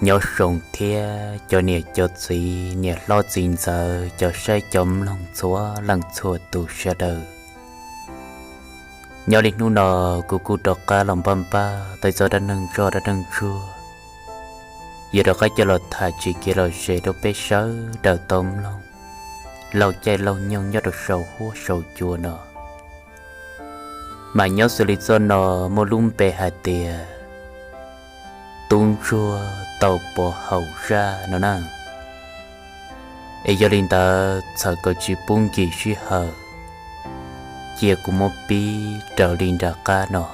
Nyob zoo thiab cov niam cov txiv, niam hlob txiv ntxawm, cov saib cov mloog txhua leej txhua tus sawv daws. Nyob li hnub no, kuv kuj rov qab los npaj npaj tau txoj dab neeg zoj dab neeg ntsuag, yuav rov qab coj los tham tsis kev lom zem rau peb sawv daws tau mloog laug caij laug nyoog nyob rau saum huab saum cua no. Mas nyob xws li txoj no muaj lub npe hais tias tub ntsuag tau pov haum zaj no na. Es yog li ntawd txhawm kom tsis pub nkim sij hawm, cia kuv muab pib raws li nram qab no.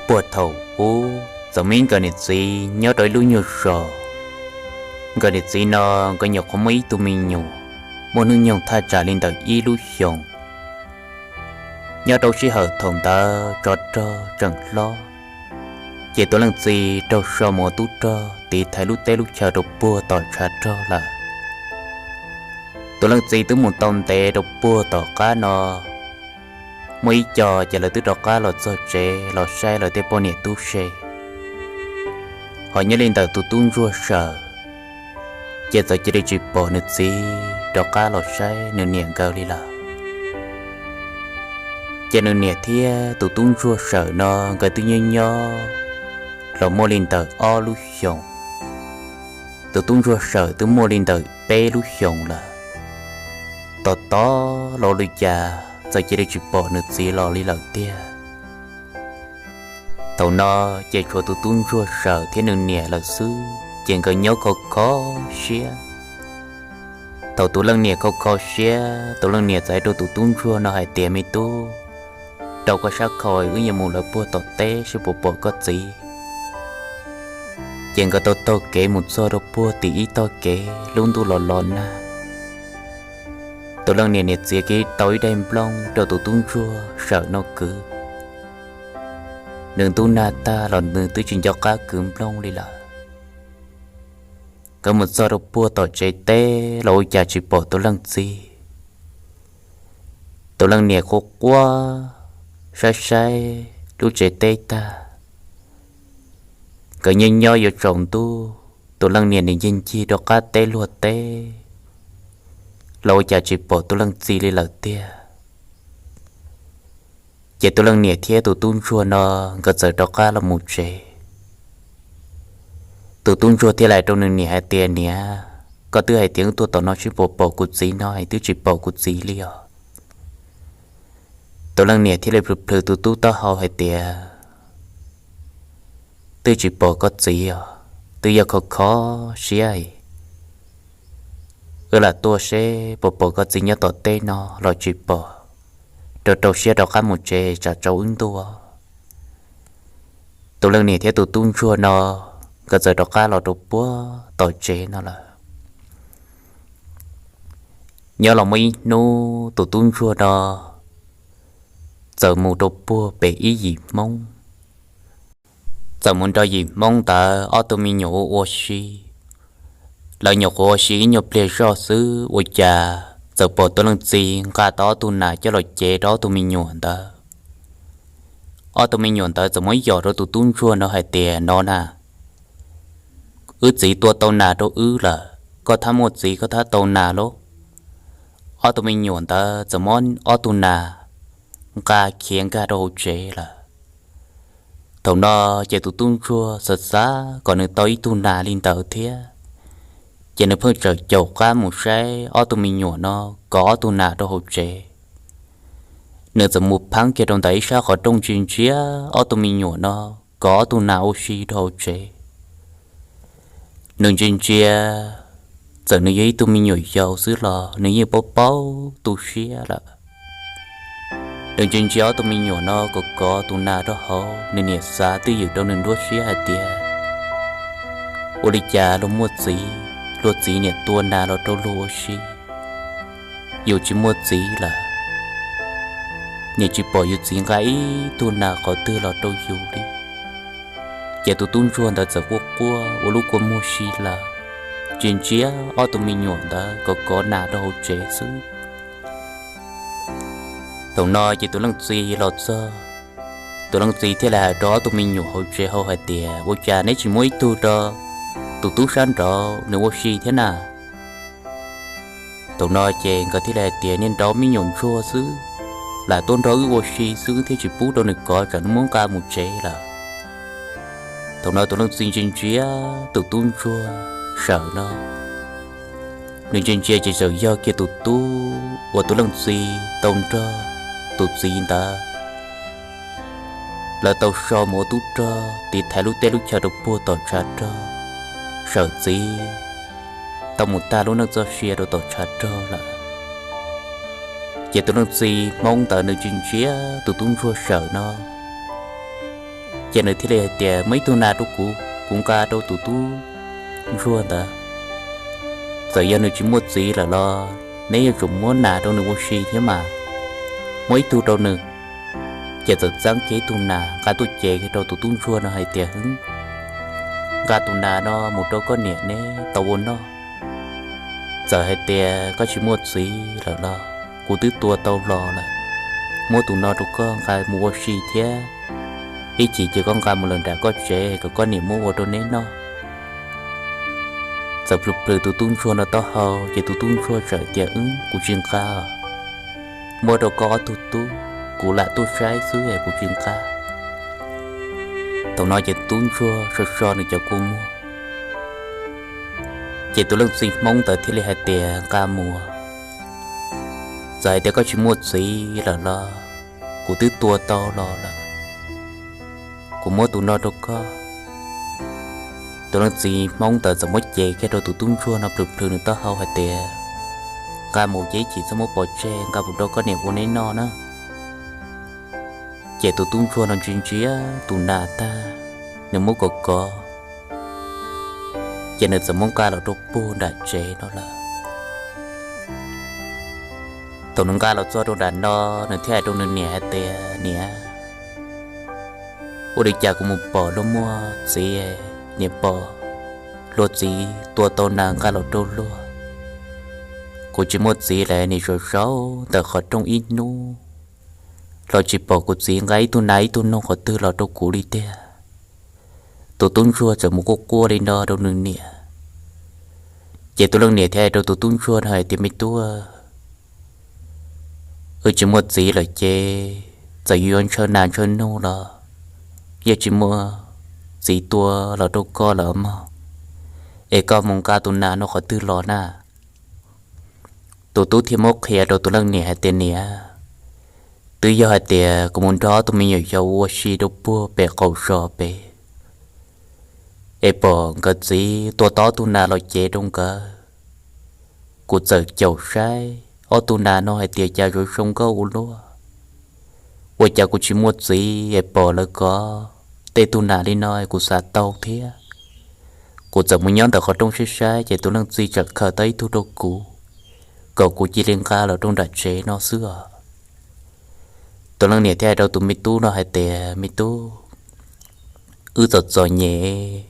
Puag thaum ub, txawm muaj ib nkawm niam txiv nyob rau ib lub nyuag zos. Nkawm niam txiv no nkawd nyuam qhuav muaj ib tug me nyuam, muaj hnub nyoog thaj tsam li ntawm ib lub xyoos. Nyob rau sij hawm thaum ntawd tsov rog tseem hlob, ces tus leej txiv raug so mus ua tub rog tiv thaiv lub teb lub chaw rau puag tom tshav rog lawm. Tus leej txiv twb mus tau ntev rau puag tom qab no, muaj ib co ces lawv twb rov qab los txog tsev los saib lawv tej poj niam tub se. Ho nyob li ntawm tus tub ntsuag sawm, ces txawm cia li tsis pom nws txiv rov qab los saib nws niam nkawd li lawm. Ces nws niam thiab tus tub ntsuag sawm no nkawd twb nyob nyob los muaj li ntawm ob lub xyoos. Tus tub ntsuag sawm twb muaj li ntawm peb lub xyoos lawm. Tos tos los ua li cas txawm cia li tsis pom nws txiv los li lawm tiag. Thaum no ces tshuav tus tub ntsuag sawm thiab nws niam lawm xwb, ces nkawd nyob kho kho siab. Thaum tus leej niam kho kho siab, tus leej niam txawm hais rau tus tub ntsuag no hais tias, Me tub, rau koj sab khau, wb yuav mus lawv puag tom teb seb puas pom koj txiv. Ces nkawd tau taug kev mus txog rau puag tim ib tog kev, lub ntuj los los nag. Tus leej niam niam txiav kiag tau ib daim nplooj rau tus tub ntsuag sawm no kwv. Nws ntub nag tag los nws twb tsis nco qab kwv nplooj li lawm. Nkawd mus txog rau puag tom tsev teb los ua cas tsis pom tus leej txiv. Tus leej niam quaj quaj saib saib lub tsev teb tag. Nkawd nyob nyob yuav tsaus ntuj, tus leej niam nim ncig ncig rau qab teb luag teb los ua cas tsis pom tus leej txiv li lawm tiag. Ces tus leej niam thiab tus tub ntsuag no nkawd txawm rov qab los mus tsev. Tus tub ntsuag thiaj hais rau nws niam hais tias, Niam, koj twb hais tias wb tuaj tom no seb puas pom kuv txiv no es twb tsis pom kuv txiv li os. Tus leej niam thiaj li plhws plhws tus tub taub hau hais tias, Twb tsis pom koj txiv os, twb yog kho kho siab. Wb lam tuaj seb puas pom koj txiv nyob tom teb no los tsis pom, rau rau siab rov qab mus tsev tsam tsaus wb ntuj. Tus leej niam thiab tus tub ntsuag no nkawd txawm rov qab los rau puag tom tsev no lawm. Nyob los muaj ib hnub tus tub ntsuag no txawm mus rau puag pem ib yim Hmoob. Txawm mus nrog yim Hmoob ntawd ob tug me nyuam ua ua si. Lawv nyuam qhuav ua si ib nyuag pliag zog xwb ua cas txawm pom tus leej txiv nqa tau ob tug nas coj los cev rau ob tug me nyuam ntawd. Ob tug me nyuam ntawd txawm muab yom rau tus tub ntsuag no hais tias, No na, wb txiv tua tau nas rau wb lawm, koj thab muaj txiv koj thab tau nas lauj. Ob tug me nyuam ntawd txawm muab ob tug nas nqa khiav nkag rau hauv tsev lawm. Thaum no ces tus tub ntsuag xav xav kom nws tau ib tug nas li ntawd thiab, ces nws pheej tseem caum qab mus saib ob tug me nyuam no kov ob tug nas rau hauv tsev. Nws txawm mus pheeb kiag rau ntawm ib sab qhov rooj ntsia ntsia ob tug me nyuam no kov ob tug nas ua si rau hauv tsev. Nws ntsia ntsia, txawm nws yog ib tug me nyuam yaus xwb los nws yeej paub paub tu siab lawm. Nws ntsia ntsia ob tug me nyuam no kov kov tus nas rau hauv, nws niam xav twj ywm rau nws nruab siab hais tias, Ua li cas luag muaj txiv, luag txiv niam tua nas los rau luag ua si, yus tsis muaj txiv lawm, niam tsis pom yus txiv nqa ib tug nas qhov twg los rau yus li. Ces tus tub ntsuag ntawd txawm quaj quaj ua lub kua muag si lawm. ntsia ntsia ob tug me nyuam ntawd kov kov nas rau hauv tsev xwb. Thaum no ces tus leej txiv los txog, tus leej txiv thiaj li hais rau ob tug me nyuam hauv tsev hauv hais tias, Ua cas neb tsis muab ib tug rau tus tub sab nraud nws ua si thiab na? Thaum no ces nkawd thiaj li hais tias, Niag nraud me nyuam ntsuag xwb, lam tuaj nrog wb ua si xwb thiab tsis pub rau nws kov, tsam nws muab nqa mus tsev lawm. Thaum no tus leej txiv ntsia ntsia tus tub ntsuag sawm no, nws ntsia ntsia ces txawm yog kiag tus tub uas tus leej txiv tau nrog tus txiv ntawd, lawv tau so mus ua tub rog tiv thaiv lub teb lub chaw rau puag tom tshav rog, sawm txiv tau mus tag lub neej txoj sia rau tom tshav rog lawm. Ces tus leej txiv Hmoob ntawd nws ntsia ntsia tus tub ntsuag sawm no, ces nws thiaj li hais tias, Muab ib tug nas rau kuv, kuv nqa rau tus tub ntsuag ntawd. Txawm yog nws tsis muaj txiv lawm los neb yuav tsum muab nas rau nws ua si thiab mas. Muab ib tug rau nws. Ces txawm txeeb kiag ib tug nas nqa tuaj cev kiag rau tus tub ntsuag no hais tias, Nqa tus nas no mus rau koj niam neb tau ua noj. Txawm hais tias koj tsis muaj txiv lawm los kuv twb tua tau los lawm, muab tus no rau koj nqa mus ua si thiab, ib chim ces koj nqa mus lawm nram koj tsev kom koj niam muab ua rau neb noj. Txawm plhws plhws tus tub ntsuag no taub hau ces tus tub ntsuag txawm tias, Wb, kuv tsis nqa. Muab rau koj ob tug tub, kuv lam tuaj saib xwb es kuv tsis nqa. Thaum no ces tub ntsuag so so nws cov kua muag, ces tus leej txiv Hmoob ntawd thiaj li hais tias, Nqa mus. Txawm hais tias koj tsis muaj txiv lawm los kuv twb tua tau los lawm, kuv muab tus no rau koj. Tus leej txiv Hmoob ntawd txawm muab cev kiag rau tus tub ntsuag no plhws plhws nws taub hau hais tias, Nqa mus ces ib chim txhob muab pov tseg, nqa mus rau koj niam ua neb noj na. Ces tus tub ntsuag no ntsia ntsia tus nas tag, nws muab kov kov, ces nws txawm muab nqa los rau puag nram tsev no lawm. Thaum nws nqa los txog rau nram no, nws thiaj hais rau nws niam hais tias, Niam, ua li cas kuv mus pom luag muaj txiv, niam pom luag txiv tua tau nas nqa los rau luag. Kuv tsis muaj txiv lawm, nim zaum zaum ntawm qhov rooj ib hnub los tsis pom kuv txiv nqa ib tug nas ib tug noog qhov twg los rau kuv li tiag. Tus tub ntsuag txawm mus quaj quaj li no rau nws niam. Ces tus leej niam thiaj hais rau tus tub ntsuag no hais tias, Me tub, wb tsis muaj txiv lawm ces txawm yuav ntshaw nas ntshaw noog los yeej tsis muaj txiv tua los rau koj lawm mog, es koj mus nqa tus nas no qhov twg los na? Tus tub thiaj muab qhia rau tus leej niam hais tias, Niam, twb yog hais tias kuv mus nrog ob tug me nyuam yaus ua si rau puag pem qaum zos pem, es pom nkawd txiv tua tau ob tug nas los cev rau nkawd. Kuv txawm caum saib ob tug nas no hais tias cas zoo zoo nkauj ua luaj. Ua cas kuv tsis muaj txiv es pom lawv kov tej tug nas li no es kuv xav tau thiab. Kuv txawm mus nyob ntawm qhov rooj saib saib ces tus leej txiv txawm khaws tau ib tug rau kuv, kom kuv cia li nqa los rau nram tsev no xwb os. Tus leej niam thiaj hais rau tus me tub no hais tias, Me tub, wb txom txom nyem,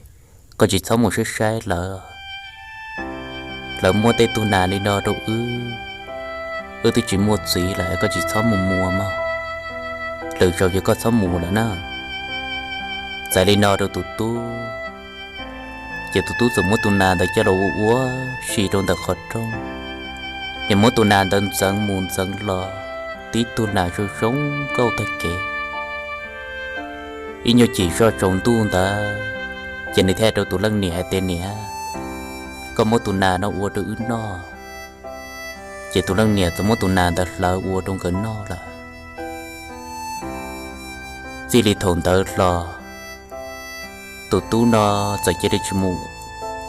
koj tsis txhob mus saib saib lawv. Lawv muab tej tug nas li no rau wb, wb twb tsis muaj txiv lawm, koj tsis txhob mus mus mog. Lwm zaus ces koj txhob mus lawm na. Txawm li no rau tus tub, ces tus tub txawm muab tus nas ntawd coj los ua ua si rau ntawm qhov rooj. Nws muab tus nas ntawd ntxeev mus ntxeev los, tib tug nas zoo zoo nkauj tag kev. Ib nyuag chim zoj tsaus ntuj ntawd, ces nws thiaj hais rau tus leej niam hais tias, Niam, koj muab tus nas no ua rau wb noj. Ces tus leej niam txawm muab tus nas ntawd hlawv ua rau nkawd noj lawm. Txij li thaum ntawd los, tus tub no txawm cia li tsis mus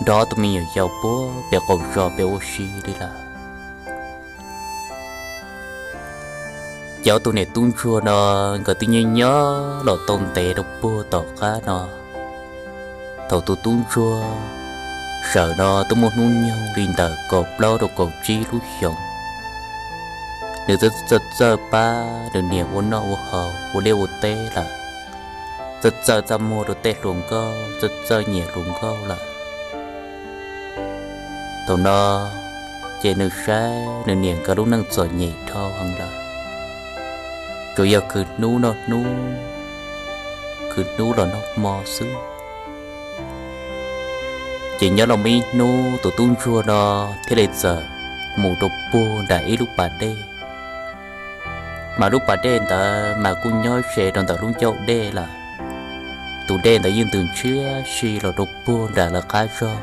nrog tus me nyuam yaus puag pem qaum zos pem ua si li lawm. Ces ob tug niam tub ntsuag no nkawd twb nyob nyob los tau ntev rau puag tom qab no, thaum tus tub ntsuag sawm no twb muaj hnub nyoog li ntawm kaum plaub rau kaum tsib lub xyoos. Nws twb txawj txawj pab nws niam ua noj ua haus ua liaj ua teb lawm, txawj txawj txaj muag rau tej hluas nkauj, txawj txawj nyiam hluas nkauj lawm. Thaum no ces nws saib nws niam nkawd lub neej txom nyem dhau heev lawm, tsuas yog khwv hnub noj hnub, khwv hnub los noj hmo xwb. Ces nyob los muaj ib hnub tus tub ntsuag no thiaj li txawm mus rau puag nram ib lub pas dej. Mas lub pas dej ntawd mas kuj nyob ze rau ntawm lub ncauj dej lawm. Tus dej ntawd yeej ntws ntshiab si los rau puag nram lawv qab zog.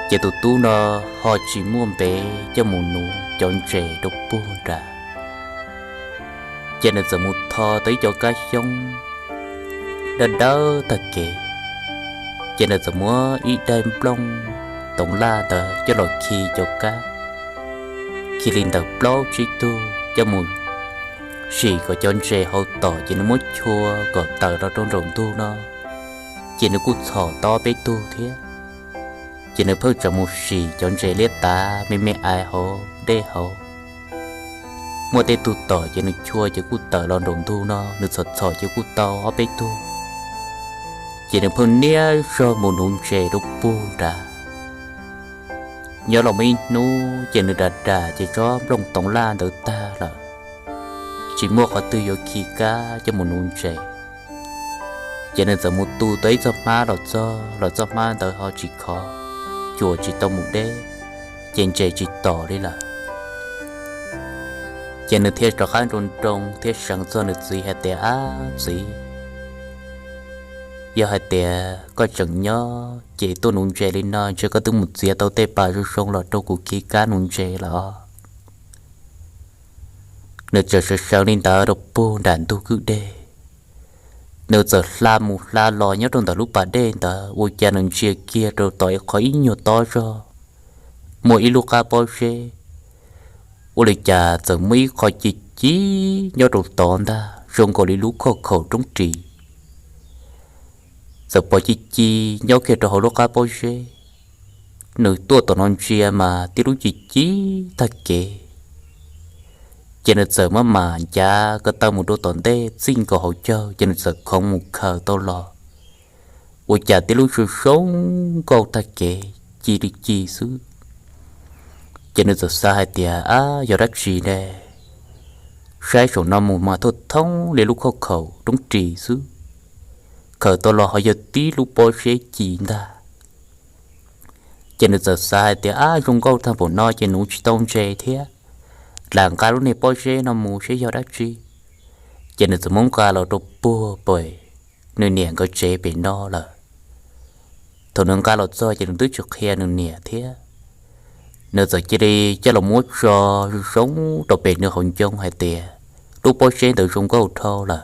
Ces tus tub no ho tsis muaj npe coj mus nuv cov ntses rau puag nrad. Ces nws txawm mus tho tau ib co kab xyoob dawb dawb tag kev. Ces nws txawm muab ib daim nplooj toov laj ntawd coj los khi cov kab, khi li ntawm plaub tsib tug coj mus sim kom cov ntses hauv tom, ces nws muab chua kom tawm los rau nraum ntug no, ces nws kuj txhom tau ob peb tug thiab. Ces nws pheej tseem mus sim cov ntses liab tav me me ais hauv dej hauv. Muaj tej tug tom ces nws chua ces kuj tawm los nraum ntug no, nws txhom txhom ces kuj tau ob peb tug. Ces nws pheej niaj zog mus nuv ntses rau puag nrad. Nyob los muaj ib hnub ces nws ram ram ces tsob nplooj toov laj ntawd tag lawm, tsis muaj qhov twg yuav khi kab coj mus nuv ntses. Ces nws txawm mus tu tau ib txoj hmab los txog, los txoj hmab ntawd ho tsis khov, cuam tsis tau mus deb, ces ntses tsis tom li lawm. Ces nws thiaj rov qab nroo nroo thiab seev txog nws txiv hais tias, Ab txiv, yog hais tias koj tseem nyob ces tuaj nuv ntses li no ntshe koj twb mus txiav tau tej pas zoo zoo los rau kuv khi kab nuv ntses lawm. Nws txawm sawv sawv li ntawd rau puag nram ntug kwj deg. Nws txawm hla mus hla los nyob rau ntawm lub pas dej ntawd, ua cas nws ntsia kiag rau tom qhov ib nyuag tob zog muaj ib lub qab pob zeb. Ua li cas txawm muaj ib qho ci ci nyob rau tod ntag, zoo nkaus li lub khauj khaum roob ris. Txawm pom ci ci nyob kiag rau hauv lub qab pob zeb. Nws tuaj tom no ntsia mas tib lub ci ci tag kev. Ces nws txawm maj mam ncav ko taw mus rau tom ntej txij nkaus hauv caug, ces nws txawm khoov mus khaws tau los. Ua cas tib lub zoo zoo nkauj tag kev ci li ci xwb. Ces nws txawm xav hais tias, Ab, yog dab tsi ne? Saib saum no mus mas thauj thoob li lub khauj khaum roob ris xwb, khaws tau los ho yog tib lub pob zeb ci ntag. Ces nws txawm xav hais tias, Ab, zoo nkauj tag npaum no ces nuv tsis tau ntses thiab, lam nqa lub niag pob zeb no mus seb yog dab tsi. Ces nws txawm muab nqa los rau puag pem nws niam nkawd tsev pem no lawm. Thaum nws nqa los txog ces nws twb tsis qhia nws niam thiab. Nws txawm cia li coj los muab tso zoo zoo rau pem nws hauv ncoo hais tias, Lub pob zeb ntawd zoo nkauj dhau lawm.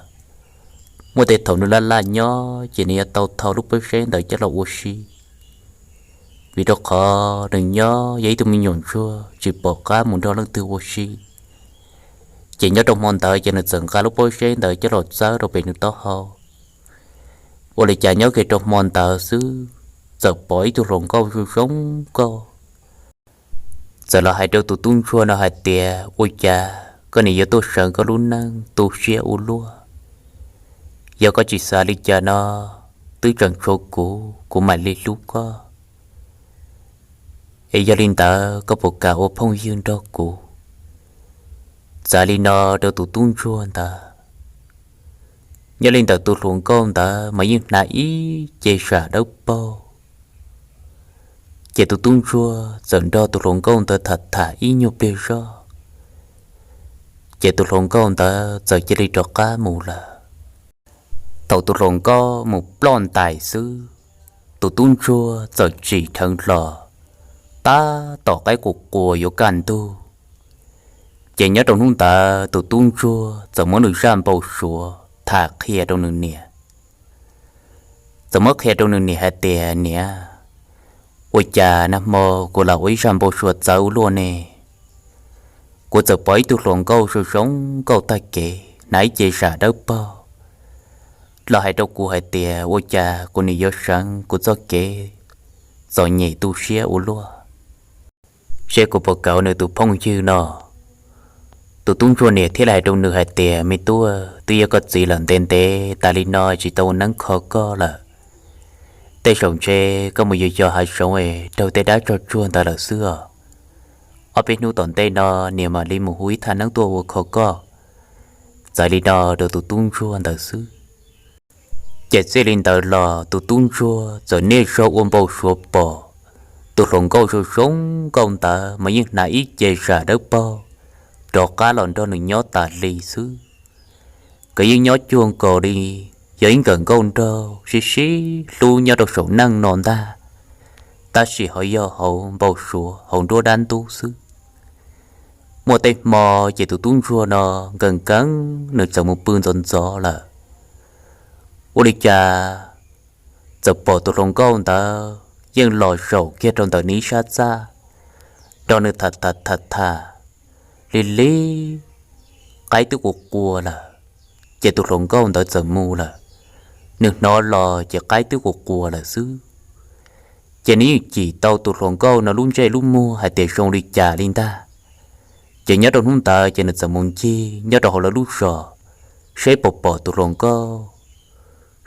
Muaj tej thaum nws laj laj nyob ces nws yuav tau thau lub pob zeb ntawd coj los ua si, vim rau qhov nws nyob yog ib tug me nyuam ntsuag tsis pom qab mus nrog leej twg ua si. Ces nyob rau hmo ntawd ces nws txawm nqa lub pob zeb ntawd coj los txawb rau pem nws taub hau. Ua li cas nyob kiag rau hmo ntawd xwb, txawm pom ib tug hluas nkauj zoo zoo nkauj txawm los hais rau tus tub ntsuag no hais tias, Ua cas koj nim yuav tuaj seev koj lub neej tu siab ua luaj? Yog koj tsis xav li cas no, twb tseem tshuav kuv, kuv mam li hlub koj. Es yog li ntawd koj puas kam ua phooj ywg nrog kuv? Txav li no rau tus tub ntsuag ntawd. Nyob li ntawm tus hluas nkauj ntawd mas yeej hnav ib ce sam dawb paug. Ces tus tub ntsuag txawm nrog tus hluas nkauj ntawd tham tham ib nyuag pliag zog, ces tus hluas nkauj ntawd txawm cia li rov qab mus lawm. Thaum tus hluas nkauj mus ploj ntais xwb, tus tub ntsuag txawm tsim dheev hlo, tab tom qaib quas quas yuav kaj ntug. Ces nyob rau hnub ntawd tus tub ntsuag txawm muab nws zaj npau suav tham qhia rau nws niam. Txawm muab qhia rau nws niam hais tias, Niam, ua cas nag hmo kuv lam ua ib zaj npau suav txawv ua luaj ne? Kuv txawm pom ib tug hluas nkauj zoo zoo nkauj tag kev hnav ib ce sam dawb paug los hais rau kuv hais tias ua cas kuv nim yuav seev kuv txoj kev txom nyem tu siab ua luaj, seb kuv puas kam ua nws tus phooj ywg no. Tus tub ntsuag niam thiaj li hais rau nws hais tias, Me tub, twb yog koj txiv lawm ntev ntev tas li no tsis tau ua neeb kho koj lawm. Tej zaum ntshe koj mus yos yos hav zoov es raug tej dab tsog tsuag ntawd lawm xwb os. Ob peb hnub tom ntej no niam mam li mus hu ib thaj neeb tuaj ua kho koj. Txawv li no rau tus tub ntsuag ntawd xwb. Ces txij li ntawd los tus tub ntsuag txawm niaj zaus ua npau suav pom tus hluas nkauj zoo zoo nkauj ntawd mas yeej hnav ib ce zam dawb paug rov qab los nrog nws nyob tas li xwb. Nkawd yeej nyob cuag nkaus li yog ib nkawm nkauj nraug sib sib hlub nyob rau saum neej no ntag, tab sis ho yog hauv npau suav hauv nruab dab ntub xwb. Muaj tej hmo ces tus tub ntsuag no nkees nkees nws txawm mus pw ntxov ntxov lawm, ua li cas txawm pom tus hluas nkauj ntawd yeej los zaum kiag rau ntawm nws ib sab txaj, nrog nws tham tham tham tham, lig lig, qaib twb qua qua lawm. Ces tus hluas nkauj ntawd txawm mus lawm, nws hnov los ces qaib twb qua qua lawm xwb. Ces nws yeej cim tau tus hluas nkauj no lub ntsej lub muag hais tias zoo li cas li ntag. Ces nyob rau hnub ntawd ces nws txawm mus ncig nyob rau hauv lawv lub zos, seb puas pom tus hluas nkauj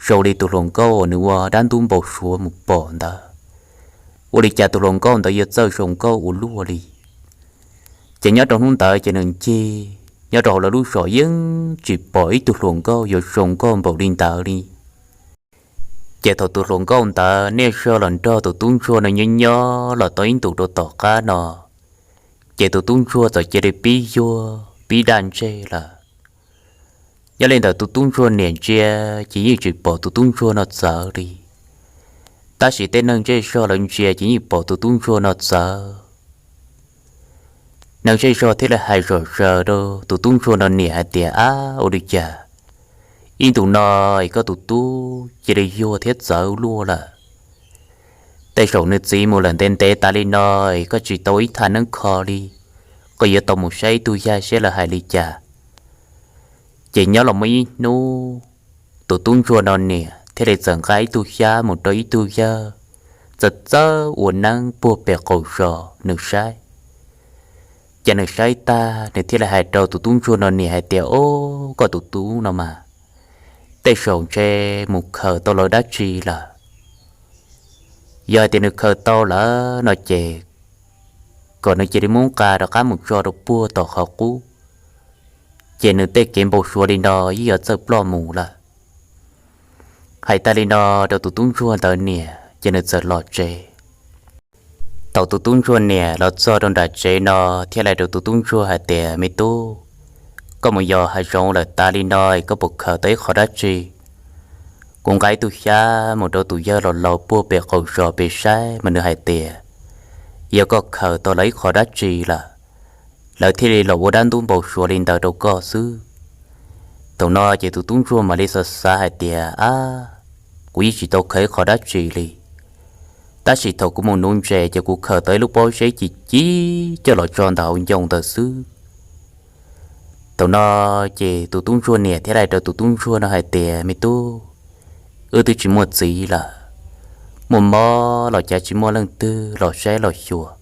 zoo li tus hluas nkauj uas nws ua dab ntub npau suav mus pom ntawd. Ua li cas tus hluas nkauj ntawd yuav txawj zoo nkauj ua luaj li. Ces nyob rau hnub ntawd ces nws ncig nyob rau hauv lawv lub zos yeej tsis pom ib tug hluas nkauj yuav zoo nkauj npaum li ntawd li. Ces thaum tus hluas nkauj ntawd niaj zaus los nrog tus tub ntsuag no nyob nyob los tau ib ntus rau tom qab no, ces tus tub ntsuag txawm cia li pib yuag pib daj ntseg lawm. Nyob li ntawd tus tub ntsuag niam ntsia ces yeej tsis pom tus tub ntsuag no txawv li, tab sis tej neeg zej zog lawv ntsia ces yeej pom tus tub ntsuag no txawv. Neeg zej zog thiaj li hais zom zaws rau tus tub ntsuag no niam hais tias, Ab, ua li cas ib ntus no es koj tus tub cia li yuag thiab txawv luaj lawm? Tej zaum nws txiv mus lawm ntev ntev tas li no es koj tsis tau ib thaj neeb kho li, koj yuav tau mus saib ib tug yaj seb lawv hais li cas. Ces nyob los muaj ib hnub, tus tub ntsuag no niam thiaj li txawm nqa ib tug xyab mus rau ib tug yawg txawj txawj ua neeb puag pem qaum zos nws saib. Ces nws saib tag nws thiaj li hais rau tus tub ntsuag no niam hais tias, Ob, koj tus tub no mas tej zaum ntshe mus khaws tau lawv dab tsi lawm. Yog hais tias nws khaws tau lawm no ces kom nws cia li muab nqa rov qab mus tso rau puag tom qhov qub, ces nws tej kev npau suav li no yeej yuav txawj ploj mus lawm. Hais tas li no rau tus tub ntsuag ntawd niam ces nws txawm los tsev. Thaum tus tub ntsuag niam los txog rau nram tsev no thiaj li hais rau tus tub ntsuag hais tias, Me tub, koj mus yos hav zoov lawm tas li no es koj puas khaws tau ib qho dab tsi? Kuv nqa ib tug xyab mus rau tus yawg laus laus puag pem qaum zos pem saib mas nws hais tias yog koj khaws tau lawv ib qho dab tsi lawm, lawv thiaj li los ua dab ntub npau suav li ntawd rau koj xwb. Thaum no ces tus tub ntsuag mam li xav xav hais tias, Ab, kuv yeej tsis tau khaws ib qho dab tsi li, tab sis thaum kuv mus nuv ntses ces kuv khaws tau ib lub pob zeb ci ci coj los tso ntawm hauv ncoo ntawd xwb. Thaum no ces tus tub ntsuag niam thiaj li hais rau tus tub ntsuag no hais tias, Me tub, wb twb tsis muaj txiv lawm, muaj mob los cas tsis muaj leej twg los saib los xyuas,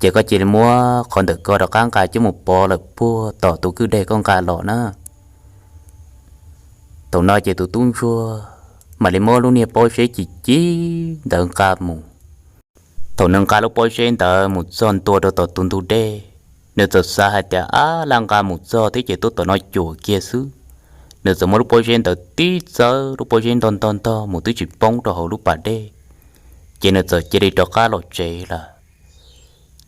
ces koj cia li muab qhov ntawm ko rov qab nqa coj mus pov lawm puag tom tus kwj deg koj nqa los na. Thaum no ces tus tub ntsuag mam li muab lub niag pob zeb ci ci ntawd nqa mus. Thaum nws nqa lub pob zeb ntawd mus txog ntua rau tom tus ntug dej, nws txawm xav hais tias, Ab, laj nqa mus txog thiab ces tuaj tom no cuam kiag xwb. Nws txawm muab lub pob zeb ntawd tib txawb, lub pob zeb ntog ntog ntog mus twb tsis poob rau hauv lub pas dej, ces nws txawm cia li rov qab los tsev lawm.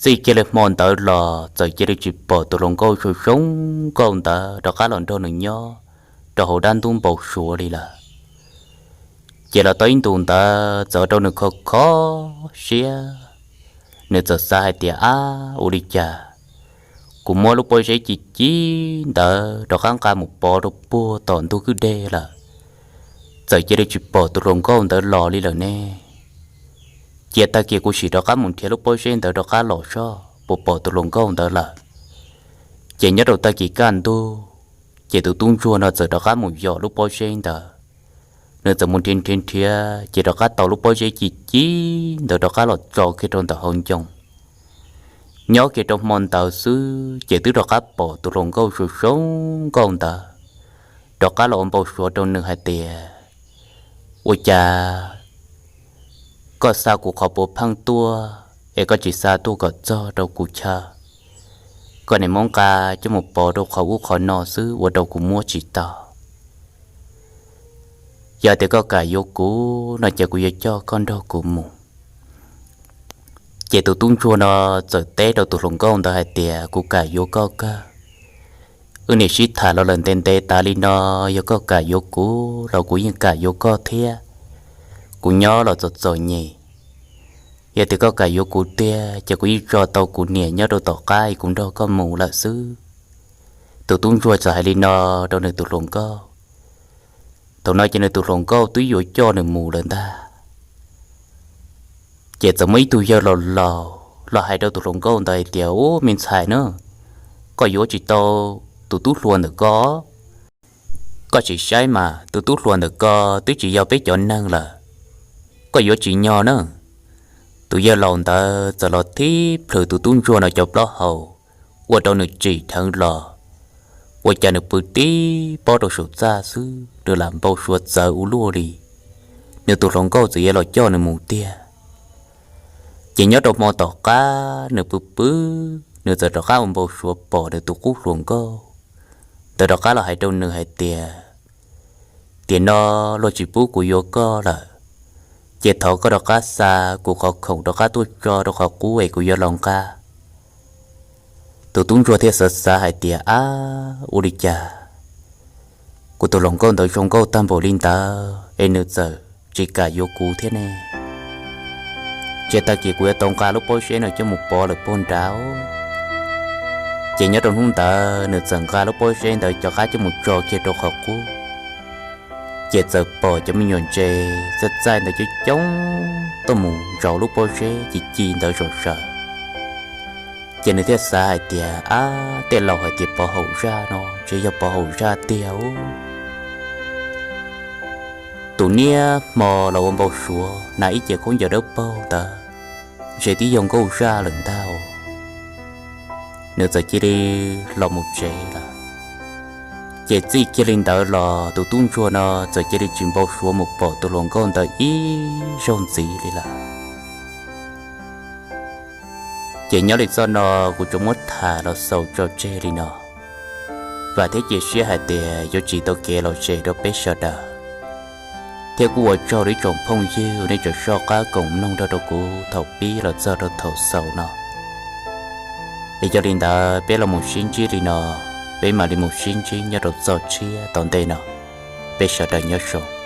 Txij kiag li hmo ntawd los txawm cia li tsis pom tus hluas nkauj zoo zoo nkauj ntawd rov qab los nrog nws nyob rau hauv dab ntub npau suav li lawm. Ces los tau ib ntus ntawd txawm ua rau nws kho kho siab, nws txawm xav hais tias, Ab, ua li cas kuv muab lub pob zeb ci ci ntawd rov qab nqa mus pov rau puag tom ntug kwj deg lawm, txawm cia li tsis pom tus hluas nkauj ntawd los li lawm ne? Cia tag kis kuv sim rov qab mus nrhiav lub pob zeb ntawd rov qab los seb puas pom tus hluas nkauj ntawd lawm. Ces nyob rau tag kis kaj ntug, ces tus tub ntsuag no txawm rov qab mus yos lub pob zeb ntawd. Nws txawm mus nrhiav nrhiav nrhiav ces rov qab tau lub pob zeb ci ci ntawd rov qab los tso kiag rau ntawm hauv ncoo. Nyob kiag rau hmo ntawd xwb ces twb rov qab pom tus hluas nkauj zoo zoo nkauj ntawd rov qab los ua npau suav rau nws hais tias, Ua cas Koj xa kuv qhov puav pheej tuaj, es koj tsis xa tuaj kom txog rau kuv chaw. Koj niaj muab nqa coj mus pov rau qhov ub qhov no xwb ua rau kuv muab tsis tau. Yog tias koj kam yuav kuv no ces kuv yuav coj koj nrog kuv mus. Ces tus tub ntsuag no txawm teb rau tus hluas nkauj ntawd hais tias, kuv kam yuav koj kawg. Wb niaj sib tham los lawm ntev ntev tas li no, yog koj kam yuav kuv los kuv yeej kam yuav koj thiab. Kuv nyob los txom txom nyem, yog tias koj kam yuav kuv tiag ces kuv yeej tso tau kuv niam nyob rau tom qab es kuv nrog koj mus lawm xwb. Tus tub ntsuag txawm hais li no rau nws tus hluas nkauj. Thaum no ces nws tus hluas nkauj twb yuav coj nws mus lawm ntag. Ces txawm muaj ib tug yawg laus laus los hais rau tus hluas nkauj ntawd hais tias, ub, me ntxhais na, koj yuav tsis tau tus tub hluas ntawm ko. Koj sim saib mas tus tub hluas ntawm ko twb tsis yog peb cov neeg lawm, koj yuav tsis nyog na. Tus yawg laus ntawd txawm los thib plhws tus tub ntsuag no cov plaub hau, ua rau nws tsim dheev los, ua cas nws pw tib pob rau saum txaj xwb, nws lam npau suav txawv ua luaj li. Nws tus hluas nkauj txawm yuav los coj nws mus tiag. Ces nyob rau hmo tom qab nws pw pw, nws txawm rov qab ua npau suav pom nws tus qub hluas nkauj ntawd rov qab los hais rau nws hais tias, tiam no luag tsis pub kuv yuav koj lawm, ces thov koj rov qab xa kuv qhov khoom rov qab tuaj tso rau qhov qub es kuv yuav los nqa. Tus tub ntsuag thiaj xav xav hais tias, ab, ua li cas kuv tus hluas nkauj ntawd zoo nkauj tag npaum li ntawd es nws txawm tsis kam yuav kuv thiab ne? Cia tag kis kuv yuav tau nqa lub pob zeb no coj mus pov lawm puag nrad. Ces nyob rau hnub ntawd nws txawm nqa lub pob zeb ntawd rov qab coj mus tso kiag rau qhov qub. Ces txawm pom cov me nyuam ntses txaij txaij ntawd coob coob tuaj mus ntsauv lub pob zeb ci ci ntawd zom zaws. Ces nws thiaj xav hais tias, ab, tej laus hais tias pov haum zaj no ntshe yog pov haum zaj tiag. Tus niaj hmo los ua npau suav hnav ib ce khaub ncaws dawb paug ntawd ntshe twb yog nkauj zaj lawm ntag. Nws txawm cia li los mus tsev lawm. Ces txij kiag li ntawd los tus tub ntsuag no txawm cia li tsis npau suav mus pom tus hluas nkauj ntawd ib zaug ntxiv li lawm. Ces nyob li zaj no kuv tsuas muab tham los xaus tso tseg li no. Vam thiab cia siab hais tias yuav tsim tau kev lom zem rau peb sawv daws, thiab kuj ua tsaug rau ib tsoom phooj ywg nej tseem soj qab koom mloog nrog rau kuv thaum pib los txog rau thaum xaus no. Es yog li ntawd peb los mus sib ntsib li no, peb mam li mus sib ntsib nyob rau zaj tshiab tom ntej no. Peb sawv daws nyob zoo.